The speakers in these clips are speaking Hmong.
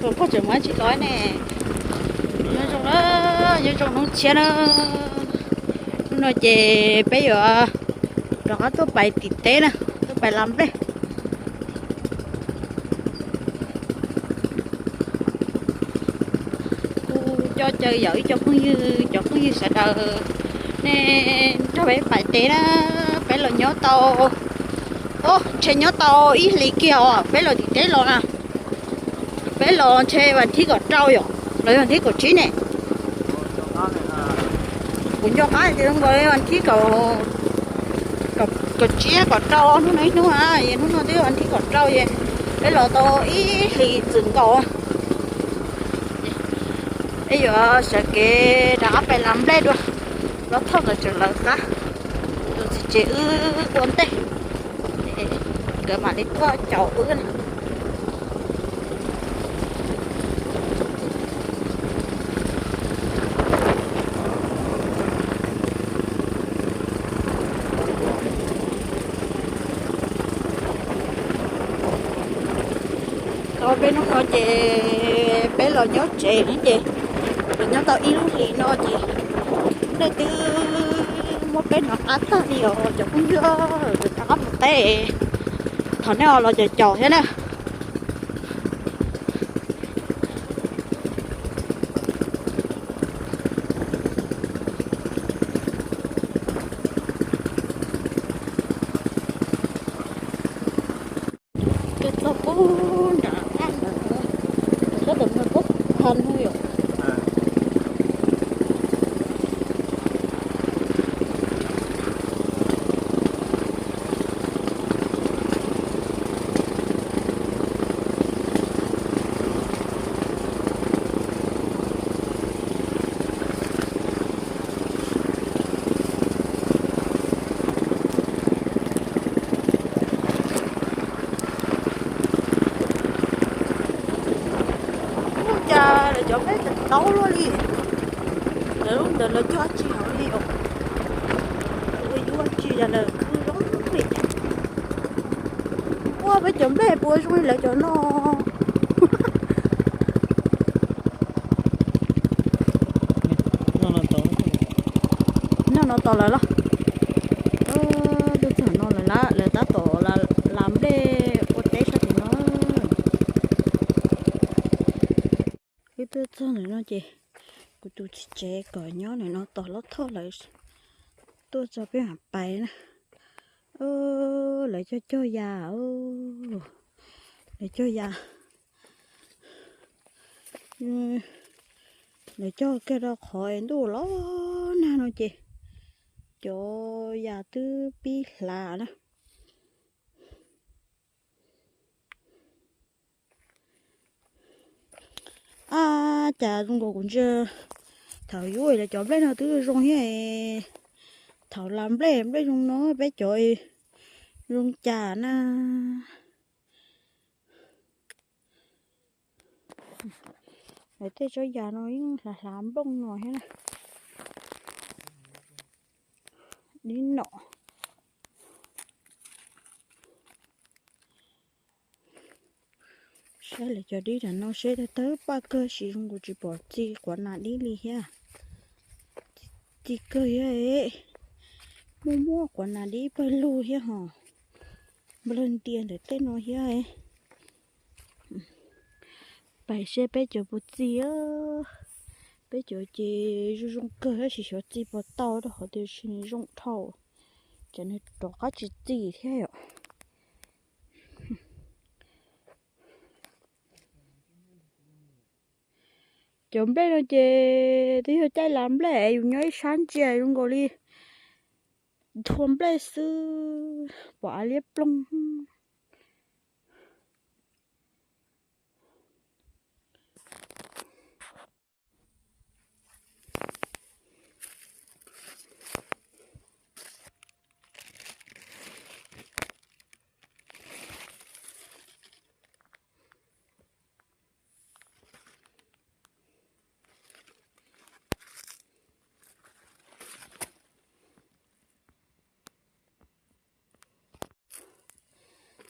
Tus pog tseem muab tsis los ne. Nyob zoo na, nyob zoo hnub tshiab na. Hnub no ces peb yuav rov qab tuaj pais tim teb na, tuaj pais la nplej. Kuv coj caw yawm ib co phooj ywg, cov phooj ywg sawv daws, nej nrog peb pais teb na, peb los nyob tau, o, ntshe nyob tau ib hlis kiag os, peb los tim teb los na. Peb los ntshe vas thib kaum rau yom, los yog vas thib kaum tsib ne. Kuv nco qab tias zoo nkaus li vas thib kaum tsib kaum rau hnub no ib hnub na, es hnub no twb vas thib kaum rau es peb los tau ib hlis txwm nkaus. Peb yuav sawv kev rov qab pais la nplej dua, los thauj ntawd tseem lawv qab. Tus txiv tsev wb ua ntej, nkawd mam li tuaj caum wb na. Tau peb hnub no ces peb los nyob tsev ces los nyob tau ib lub hlis no ces nej twb muab peb hnov qab tag li os cov phooj ywg, rov qab mus teb, thov nej los caum caum thiab na. Twb txog pub nram qab ntawd, sab tom no pub tag no yom. Ua cas lawv cov nplej tseem taub luaj li, lawv lub ntawd lawv cog tsis hauv li os, ua yuav tsis yog lawv khwb zoo li. Ua peb cov nplej puas zoo li lawv cov no. Noj no tos lawm los? Twb txog no lawm, lawv tab tom la nplej ua teb sab tim no. Wb twb txog ntawm no ces kuv tus txiv tsev kom nyob ntawm no tos lawv thauj lawv tuaj tso peb mam pais na. Lawv cog cog yas, lawv cog yas, lawv cog kiag rau qhov ntuj los nag no ces cov yas twb pib hlav na. Ab, cas zoo nkaus kuv ntsia thaum yuav lawv cov nplej no twb zoo thiab, thaum la nplej nplej zoo no peb cov zoo cas na. Lawv tej tsob yas no yeej hlav hlav nplooj no thiab na. Dib nom. Saib lawv cov dib tam no seb tawg tawg paj kawg, sis zoo nkaus tsis pom txi quav nas dib li thiab. Txi kawg thiab, muaj muaj quav nas dib pawg lug thiab hos, nplawg ntia ntawm tej no thiab. Pais seb peb cov puas txi. Peb cov ces zoo zoo kawg tab sis xyov txi puas tau rau qhov tias tsis zoo dhau, ces nws rov qab tsis txi thiab yom. Cov nplej no ces twb yog caij la nplej es yus nyob ib sab ntsia zoo nkaus li nthua nplej xwb, pom av liab ploog.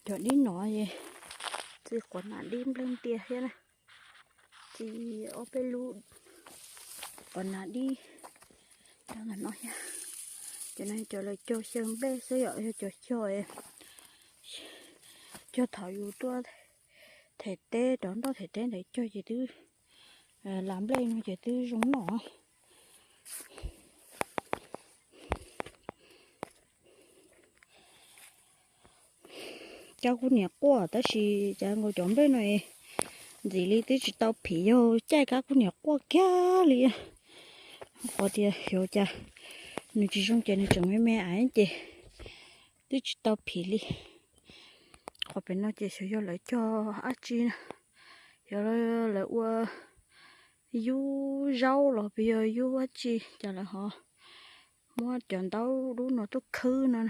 Cov dib no es Txi quav nam dib nplej ntias thiab na. Txi ob peb lub quav nam dib rau ntawm no thiab. Cov no cov lawv cog xyaw nplej xwb yom, yog cov cog, cog thaum yus tuaj them teb rov nroj them teb ntawd cog ces twb, lam nplej no ces twb zoo noj. Kab kub niam quaj tab sis cas nkaus cov nplej no ntxim li twb tsis tau phim, yog caij kab kub niam quaj kiag li. Qhov tias xyov cas nws tsis zoo ces nws tseem me me aiv ces twb tsis tau phim li. Qhov pem no ces xyov yog lawv cog dab tsi na, xyov lawv ua yub zaub los puas yog yub dab tsi cas lawv ho muab cov ntaub dub no tuaj khwb no.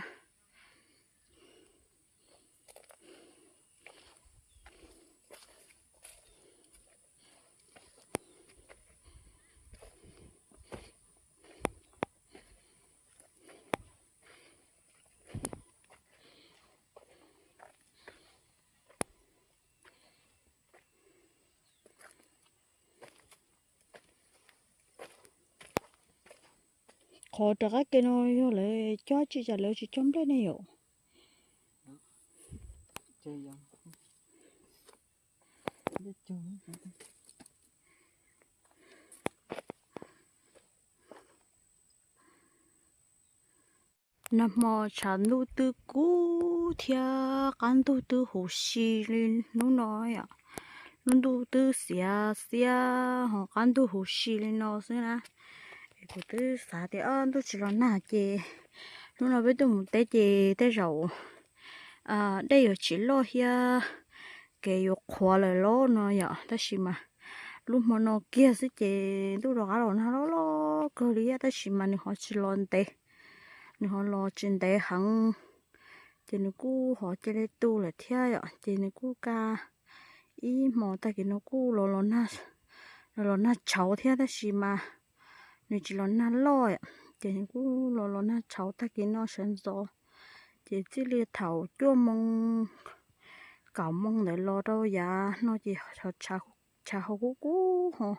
Qhov rov qab ke no yog lawv cog tsis, cas lawv tsis cog nplej ne yom? Nag hmo tshav ntuj twb kub thiab qab ntug twb huv si li hnub no yom. Lub ntuj twb xiav xiab ho qab ntug huv si li no xwb na. Kuv twb xav tias ntuj tsis los nag ces hnub no peb tuaj mus teb ces tej zaum dej yuav tsis loj thiab kev yuav qhuav lawm los no yom. Tab sis mas lub hmo no kiag xwb ces ntuj rov qab los nag loj loj kawg li, tab sis mas nws ho tsis los ntev, nws ho los tsis ntev heev. Ces nws kuj ho cia li tu lawm thiab yom, ces nws kuj kaj ib hmo tag kis no kuj los los nag tshauv thiab, tab sis mas nws tsis los nag loj, ces nws kuj los los nag tshauv tag kis no sawv ntxov. Ces txij li thaum cuaj moo kaum moo ntawd los rau yav no ces tshav ho kub kub ho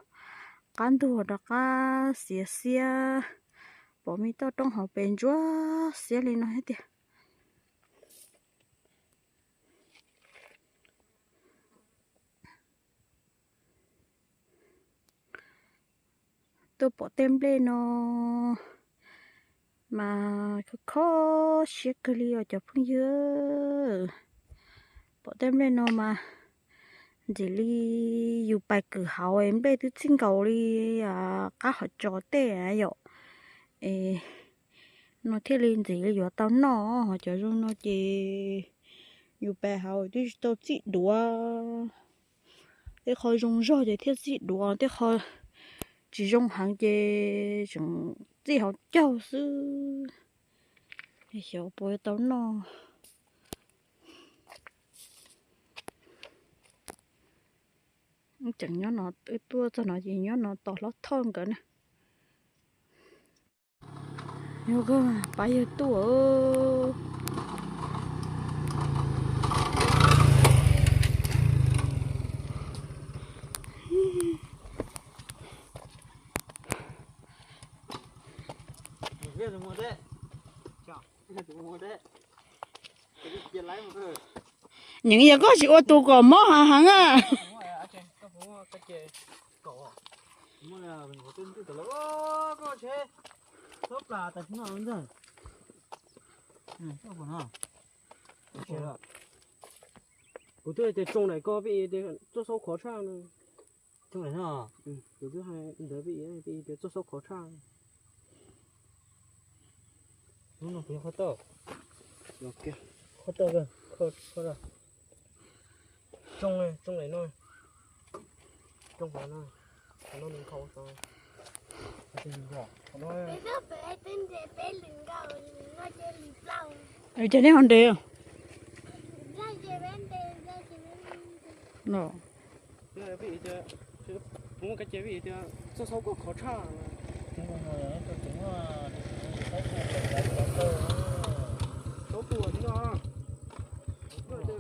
qab ntug rov qab xiav xiab, pom me toj roob hauv pes ntsuab xiab li no thiab tiag. Tuaj pom tej nplej no mas kho kho siab kawg li os cov phooj ywg. Pom tej nplej no mas ntxim li yus pais kwm hauv nplej twb txij nkaus li qab hauv tso tej yom. Es no thiaj li ntxim li yuav tau noj, ho cov zoo no ces yus pais hauv twb tsis tau txij duav. Tej qho zoo zog ces thiaj txij duav, tej qho tsis zoo heev ces tseem txij hauv caug xwb. Xyov puas tau noj. Tseem nyob no, wb tuaj txog no ces nyob no tos hlob Thoj nkawd na. Yog koj pab yawg tuaj. Nyeem yog koj tsis ua tus kom mob hav heev a. Kuv twb tias tsoo daim ko peb txoj saub khov tshaj no. Kuv twb hais ntawd peb tias txoj saub khov tshaj. Hnub no kuv yog qhov tauj, qhov tauj, tsoo, tsoo daim no, tsoo qhov no, qhov no nws nkhaus xav. Ces nej ho ntev. Peb tias, peb tias txoj saub ko khov tshaj. Saub tuaj no,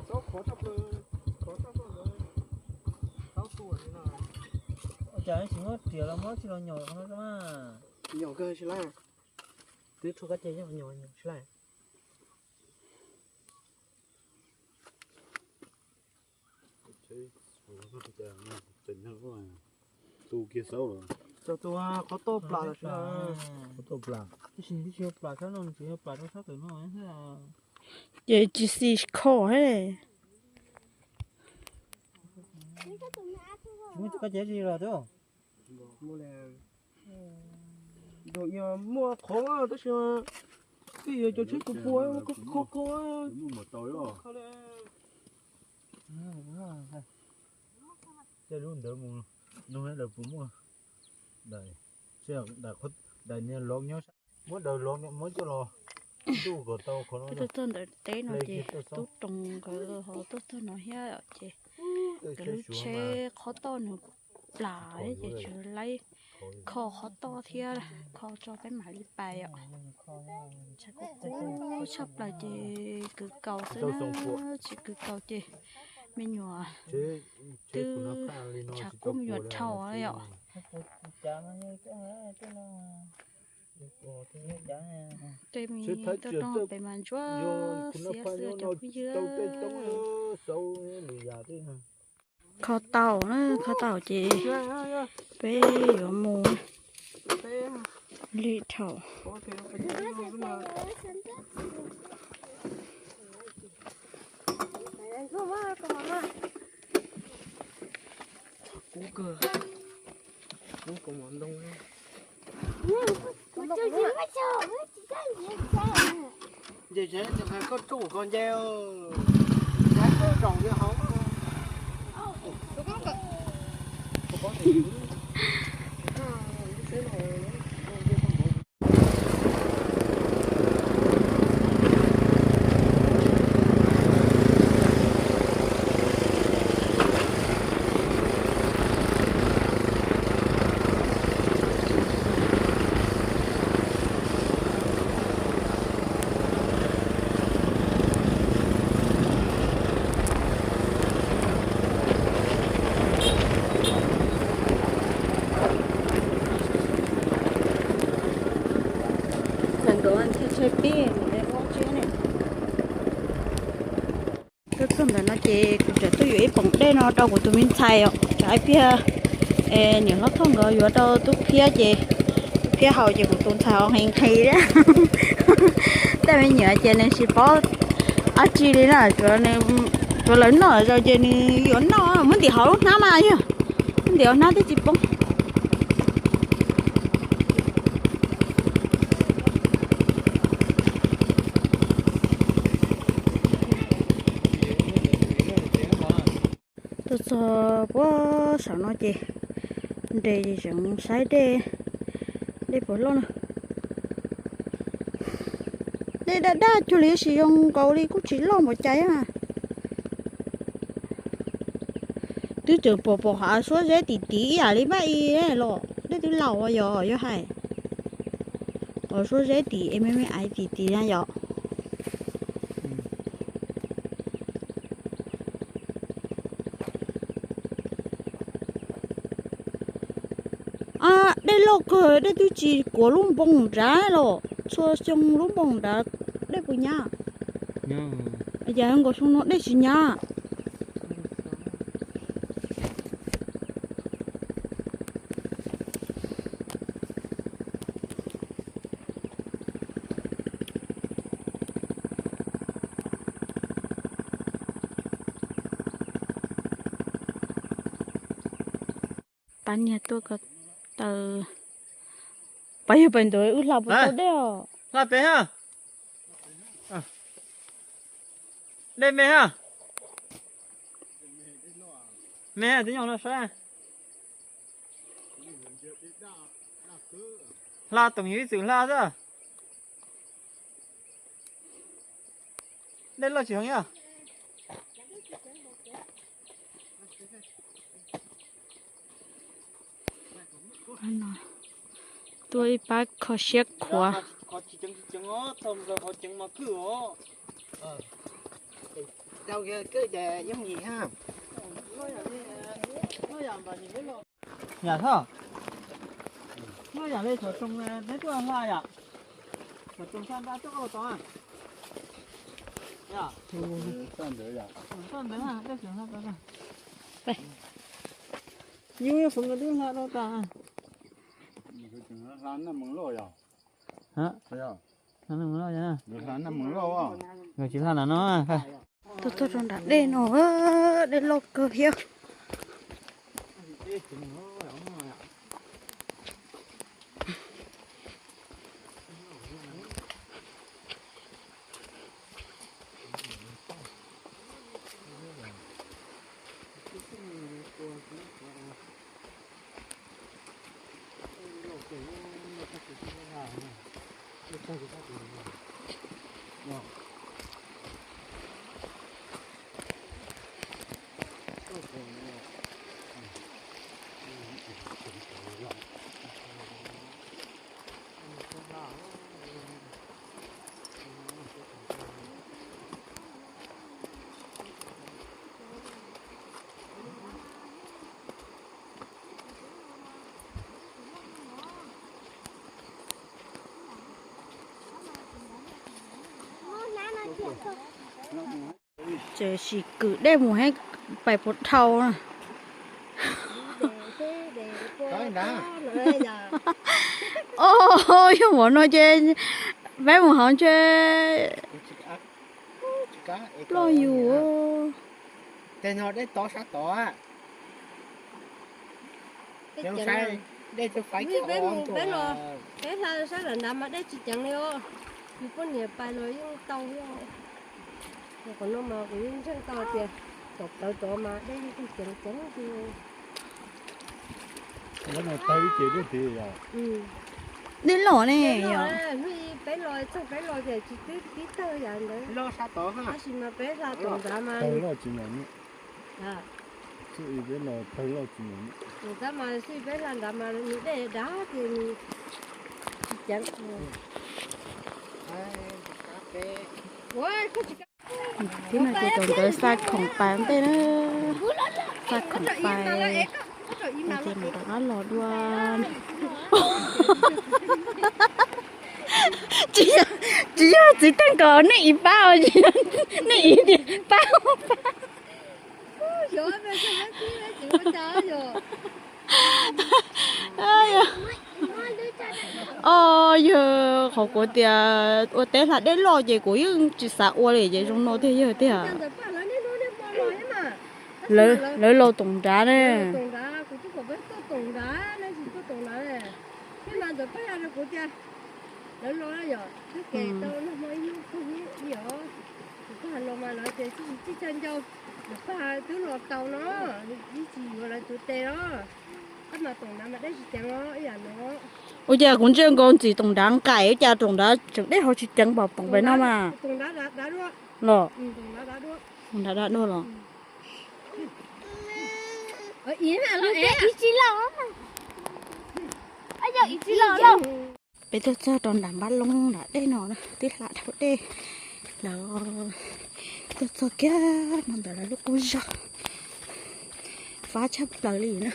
saub khov tshaj plaws, khov tshaj plaws. Cas tsis muab riam los muab tsis los nyom qhov no mas. Nyom kawg tsis laij. Twb tshuav kab ces nyom nyom tsis laij. Tu kiag xaub los. Cov tus qhov toj plam los. Qhov toj plam. Tab sis tsis yog plam sab no, nws tsuas yog plam rau sab tawm no thiab. Ces tsis xis kho he. Tsis muaj koj cev tsis los twb. Muaj qhov tab sis twb yog cov tsheb tus pua kho kho. Tej lub ntawd mus nug daws puas muaj daim, daim niag lov nyob, muab daws lov muab coj los ntuj kom tau qhov no. Tuaj txog ntawm teb no ces tub roos nkawd ho tuaj txog no thiab ces nkawd lub tsheb qhov toj nws plam ces tsuas laib kho qhov toj thiab kho tso peb mam li pais os. Tshaj plaws ces kwv kaus xwb na, tsis kwv kaus ces me nyuam twb tshav kub me nyuam dhau yom. Tej me toj roob pem mas ntsuab xiab xwb cov phooj ywg. Kho tau na, kho tau ces peb yuav mus li dhau. Kub kawg, kub kaus mom ntoo. Nce tsev koj tsuj koj nce, koj zaum li hauv. Tuaj txog ntawm no ces kuv tseem tuaj yuav ib poom dej no rau kuv tus me ntxhais os, rau ib pliag niam hlob Thoj nkawd yuav rau tub phiab ces tub phiab haus ces kuv tus ntxhais ho nqhis nqhis thiab. Tej me nyuam ces nws tsis paub dab tsi li na, tsuav lawv noj zaus ces nws yuav noj, muab ntim hauv lub hnab mas yog, muab ntim hauv hnab thiaj tsis poob. Tuaj txog puag saum no ces nres ces tseem saib dej, dej puas loj na. Dej daj daj cuag li tab sis zoo nkaus li kuj tsis loj npaum cas. Twb tseem pom pom hav suab zeb tim tim ib yam li maj i los dej twb laus yog yog hais. Hav suab zeb tim es me me ais tim tim na yom. Dej loj kawg, dej twb tsis kuav lub npoo nrad los, txhua xyoo lub npoo nrad dej puas nyab? Cas nkaus xyoo no dej tsis nyab. Pab niag tuaj ko taw. Pab yog pais ntawd wb hla puas tau dej os. Hla pem ha. Dej me ha. Me ha, tib nyog no saib. Hla toom yus ib txwm hla xwb. Dej loj tsis heev yog. Tuaj ib pab kho siab khuav. Yam thoj, muaj yam li xov tooj neb tuaj hla yom? Xov tooj sab nrab coj los tod. Yog, sab ntawd, yus yog feem nkawd twb hla rau tas. Nkawd tsis hla nram no. Tuaj txog rau nram dej no, dej loj kawg thiab. Tseem sim kwm dej mus heev, pais puas dhau na. O, yog ua no ces peb mus hauv ntshe ploj yus. Peb hla sab nrad mas dej tsis ceev li os. Yus poj niam pais los yeej tau thiab. Qhov no mas kuv yeej ntseeg tau tias tom plawv tod mas dej yeej tsis ceev ceev li. Dej loj ne, yog. Hnub peb los txog peb los ces tsis twb pib tawg yam ntawd. Tab sis mas peb hla tom nrad mas, tom nrad mas xij peb hla nrad mas nws dej dav ces nws tsis ceev. Tib no ces thaum nkawd xa khoom pais ntej na, xa khoom pais, no ces mus rov qab los dua. Tsis yog, tsis yog txiv teej kom nej ib pab, nej ib pab. O, yog qhov kuv tias ua teb hla dej loj ces kuv yeej tsis xav ua li ces zoo no tiag yawg tiag. Lawv los tom nrad ne. Ua cas kuv ntsia nkaus ntxim tom nrad nqaim ua cas tom nrad tseem dej ho tsis ceev pom pom pem no mas. Los, tom nrad dav dua los. Peb tuaj txog rau nram npab loob nram dej no na, twb hla dhau dej lawm. Tuaj txog kiag no ntawm lawv lub qub zog, fab tshaj plaws li na.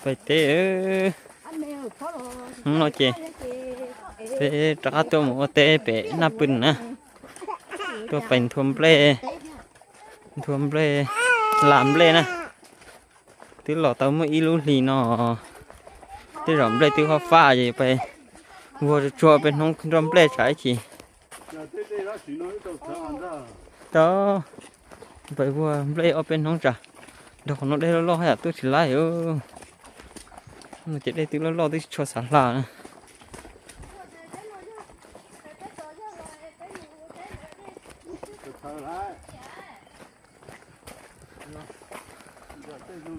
Pais teb, hnub no ces peb rov qab tuaj mus ua teb pem Naj Pw na, tuaj pais nthua nplej, nthua nplej, la nplej na. Twb los tau muaj ib lub hlis no, tej zaum nplej twb fab fab ces pais vuag tsuag peb hnub nroj nplej tsam ib chim. Tau, pais vuag nplej ob peb hnub tsam nrog qhov no dej loj loj haj yam tuaj tsis laib. No ces dej twb loj loj twb tsis tshua xav hla na.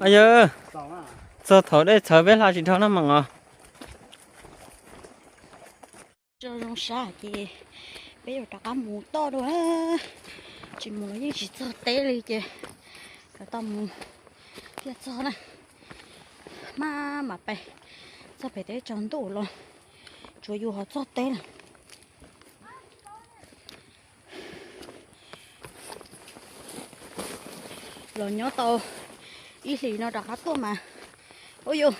Yog, txog thaum dej txhawv peb hla tsis dhau no mas os. Tso zoo sab ces peb yuav rov qab mus toj dua, tsis mus los yeej tsis txog teb li ces yuav tau mus thiaj txog na. Maj mam pais txog pem teb tsaus ntuj los tsuav yus ho txog teb lawm. Los nyob tau ib hlis no rov qab tuaj mas, ua yus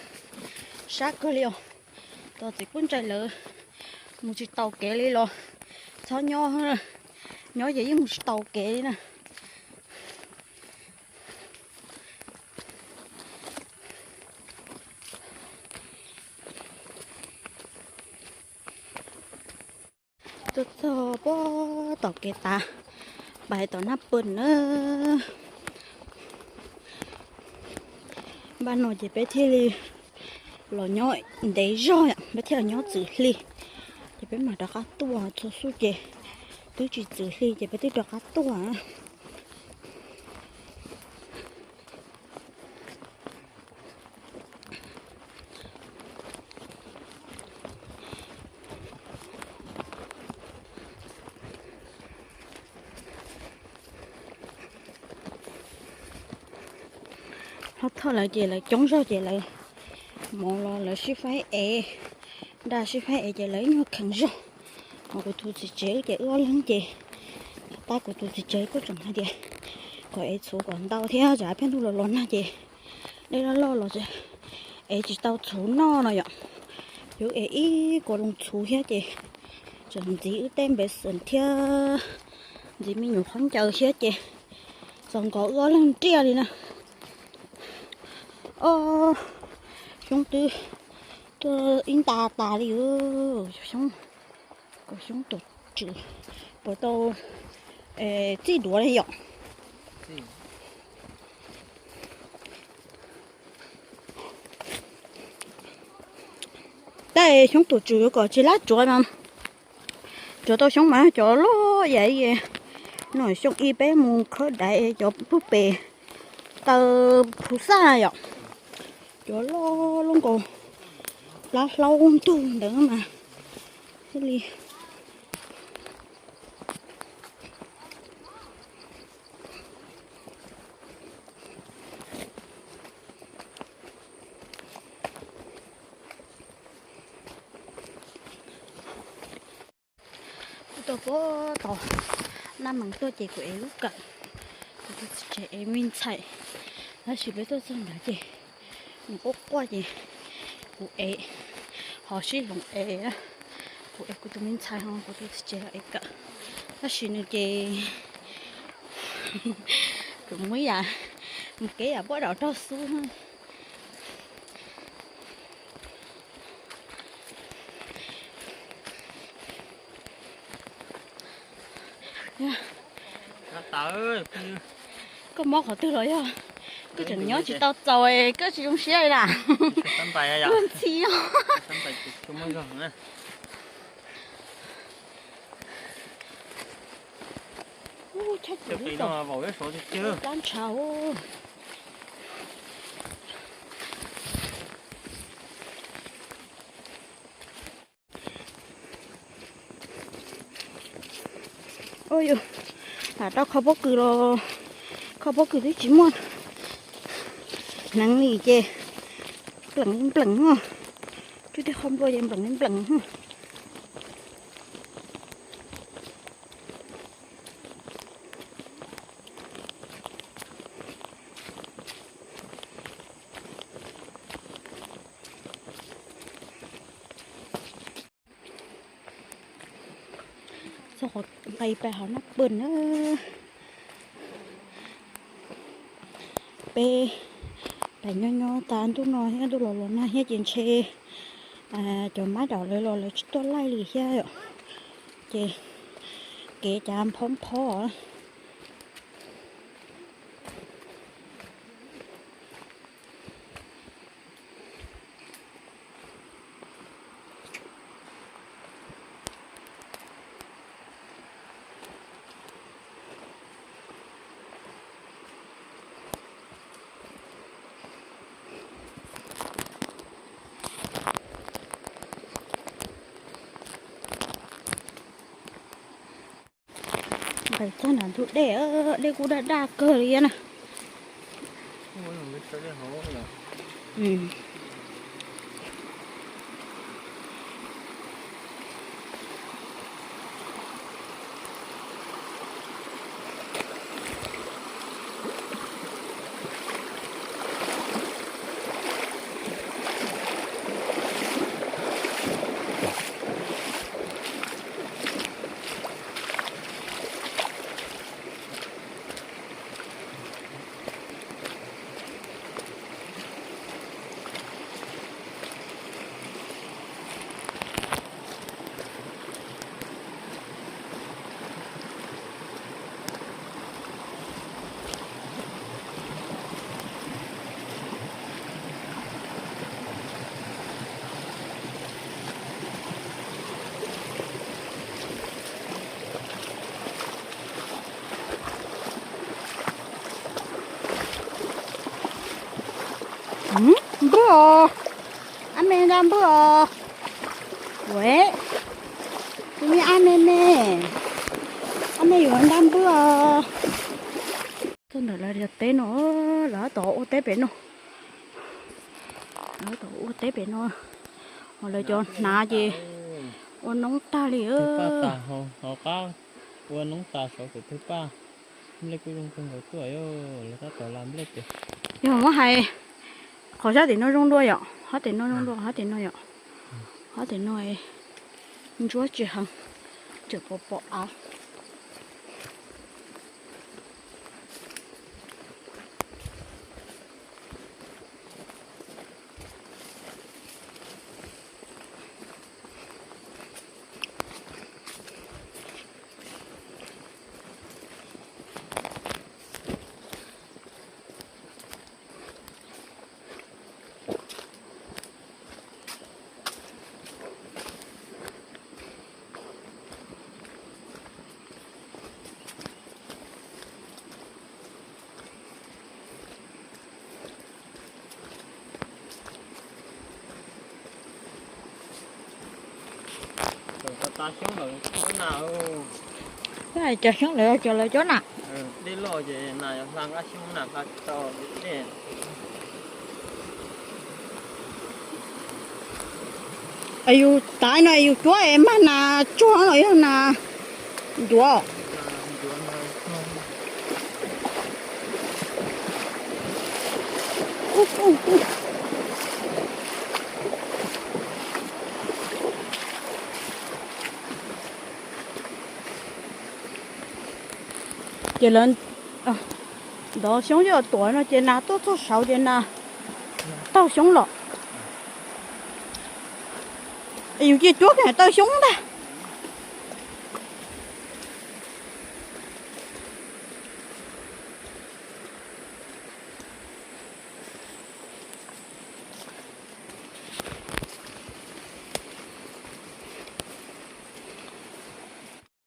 sab kawg li os. Tos txiv Kub Ntsaim lawv mus tsis taus kev li los txhob nyob, nyob ces yeej mus tsis taus kev li na. Tuaj txog puag tom kev tav, pais tom Naj Pw na. Npaj no ces peb thiaj li los nyob ntev zog, peb thiaj los nyob txwm hli. Ces peb mam rov qab tuaj, txhua xub ces twb tsis txwm hli ces peb twb rov qab tuaj. Hlob Thoj lawv ces lawv coob zog ces lawv mov los lawv sib faib ev, nra sib faib ev ces lawv ib nyuag kheev zog. Ho kuv tus txiv tsev ces wb ob leeg ces tab kuv tus txiv tsev kuj tseem hais tias kom ev txhuv kom ntau thiab tsam pheej ntuj los los nag ces dej loj loj los ev tsis tau txhuv noj no yom. Yuav ev ib kuas loo txhuv thiab ces tseem ntxiv wb tej npev xeem thiab ntxiv me nyuam khaub ncaws thiab ces txaus nkaus wb ob leeg nriaj li na. Ob, xyoob twb tuaj ib nta tas li. Xyoob, xyoob tuam tswm puas tau txij duav li yom. Tej xyoob tuam tswm yuav kom tsis lab tsuav no. Tsuav tau xyoob mas cov loj yam no, xyoo ib peb mus khawb daiv cov pug pem taw phuv xaj yom, cov loj loj nkaus plab hlaub ntug ntawd mas thiaj li. Kuv tuaj puag tom Naj Mees tuaj ces kuv ev lub kawm, kuv tus txiv tsev ev me ntxhais, tab sis peb tuaj txog ntawd ces nws quaj quaj ces kuv ev, ho sib hloov ev, kuv ev kuv tus me ntxhais ho kuv tus txiv tsev ev kawm, tab sis nws ces kuv muab ib yam, mus kev yam puab daum rog xub. Koj mob qhov twg los yog koj tseem nyob tsis tau txaus, koj tsis zoo siab li na. Luag ntxhi os. Ub, chob cim ib tog, plab ntshav. Ua yus lam rau kho pob kws los kho pob kws twb tsis muaj hneev li ces npleem npleem, tsuj tej qho nplua ces npleem npleem. Txog qhov nqis pais hauv Naj Pw na. Peb pais nyob nyob tas ntuj no thiab ntuj los los nag thiab ces ntshe cov mab daum lawv los lawv tsis tuaj laij li thiab yom. Ces kev cas phob phob. Qhais txog nram ntug dej, dej kuj daj daj kawg li na. Npwj os, ab me nta npwj os. Ua, tus me ab me me, ab me yuav nta npwj os. Tuaj ntawm lawv cov teb no, lawv tab tom ua teb pem no. Lawv tab tom ua teb pem no, ho lawv cov hnav ces ua noob tag li. Ua noob tas saud kuv twb paj. Nplej kuj zoo kawg nkaus tuaj, lawv tab tom la nplej pem. Yog muab hais, qhov sab tim no zoo dua yom, hab tim no zoo dua, hab tim no yom, hab tim no ntsuab tsis heev, tseem pom pom av. Cov xyoob lawv cov lawv cov na. Es yus tav no es yus cuab es mag nas tsuag los yog nas ncuav? Ces lawv ntov xyoob coj tuam no ces nas tuaj txog saud ces nas taug xyoob los. Yus cia cuab kiag taug xyoob ntag.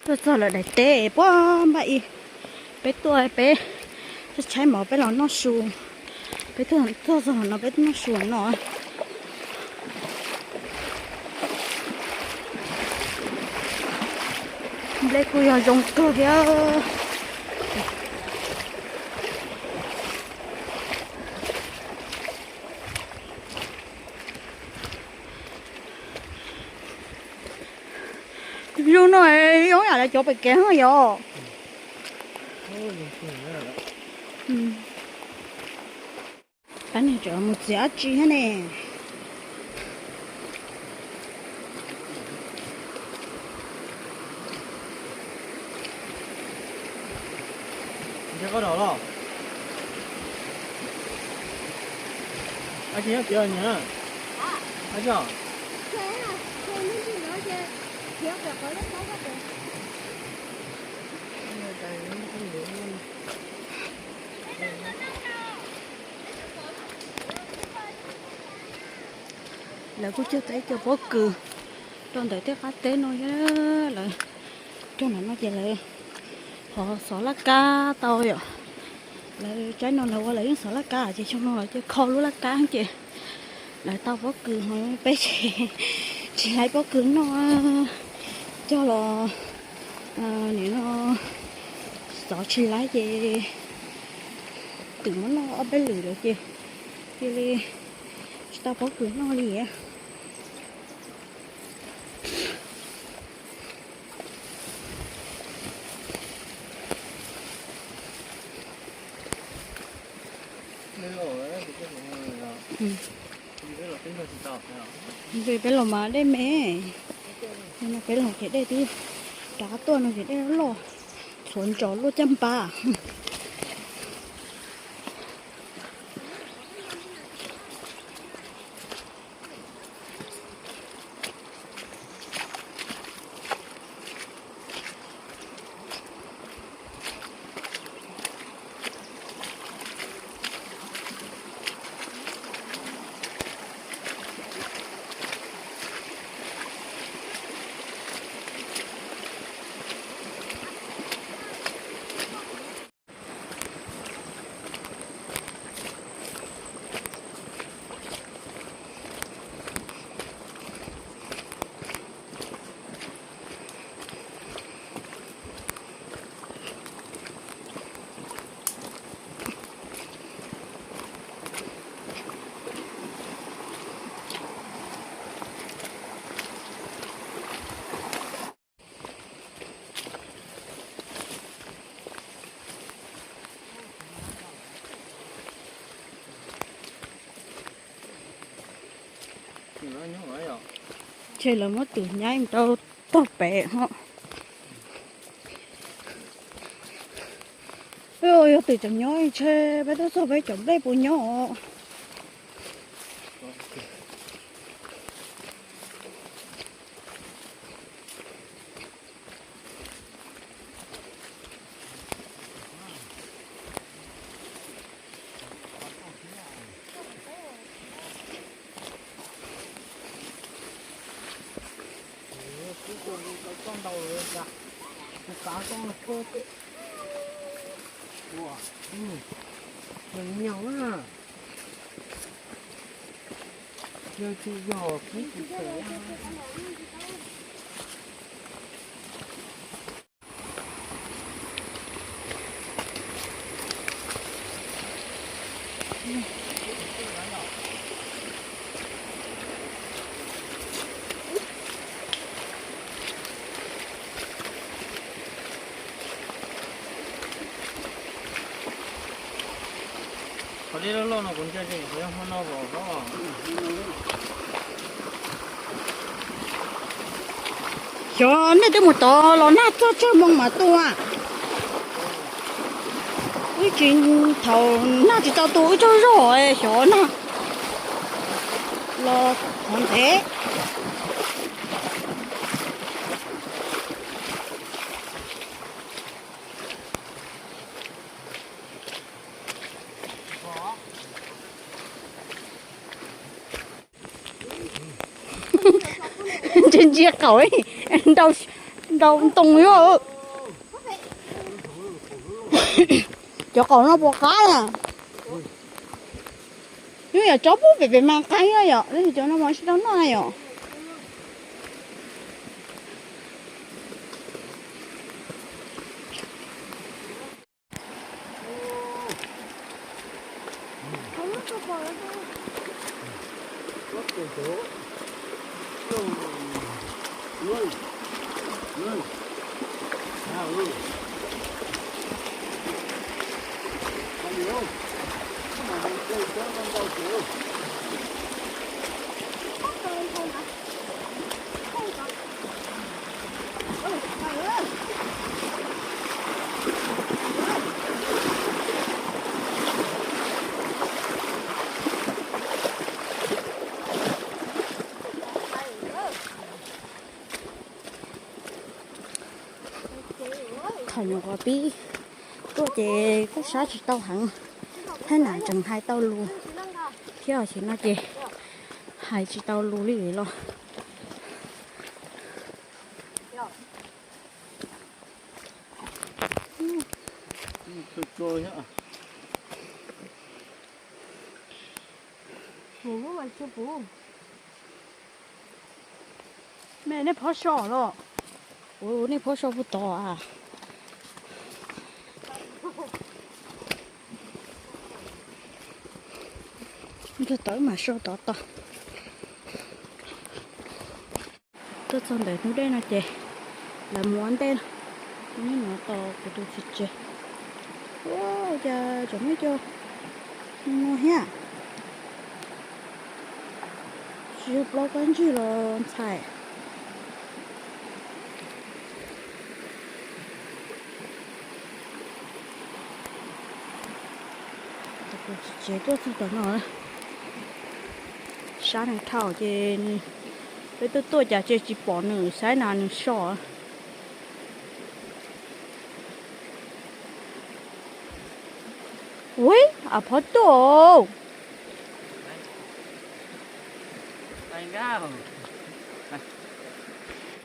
Tuaj txog lawv daim teb puag npaj ib, peb tuaj peb tshaib mov peb los noj su. Peb tuaj txog no peb noj su no. Nplej kuj yog zoo kawg thiab. Zoo no zoo yam li cov pem kev yom. Pab niag tseem mus txiav dab tsi thiab ne. Lawv kuj cog tau ib co pob kws rau ntawm tej qab teb no thiab. Lawv cog ntawm no ces lawv ho xov laj kab tau yom. Lawv tsaib no lawv ua lawv yeej xov laj kab ces xyoo no lawv cia kho lub laj kab ces lawv tau pob kws ho peb ces tsis laib pob kws noj. Cog los nim no Cov tsis laib ces twb muab noj ob peb lwm lawm ces cia li tsis tau pob kws noj li. Peb los mas dej me, peb los ces dej twb rov qab tuaj no ces dej loj, txhuav ntsos luaj caj npab. Ntshe lawv muab twm nyab rau tog pem ho. Yog twm tseem nyob ntshe peb tuaj txog peb cov nplej puas nyob os. Qhov dej loj loj no kuv ntsia ces qhov yog hmo no os. Xyov nej twb mus tod los nag txog tsawg moo mas tu a. Wb tsis, thaum nag tsis tau tu wb tsaug zog xyov nag los qhov ntev. Ntsia ntsia qaum, nrau ntoo yog. Cov qaum no puas qab na? Yog yam tsob pub pem pem mas qab yom, cov no mas tsis tau noj yom. Thaum nyuam qhuav pib tuaj ces kuj sab tsis tau heev, thiab nam tseem hais tau lus, thiab tam sim no ces hais tsis tau lus li los. Me nej phob so los? Ua nej phob so puag tod a? Txog tod wb mam so tod tod. Tuaj txog ntawm hnub dej no ces lawv mus ua ntej no. Nyob no tos kuv tus txiv tsev. Ua cas tseem muaj cua no thiab. Tsis yog plaub kab ntsig los ntxhais. Tsev tuaj txog tom no, sab nws dhau ces peb tuaj tuaj cas tsis pom nws, saib na nws so. Ui, a phob tuaj.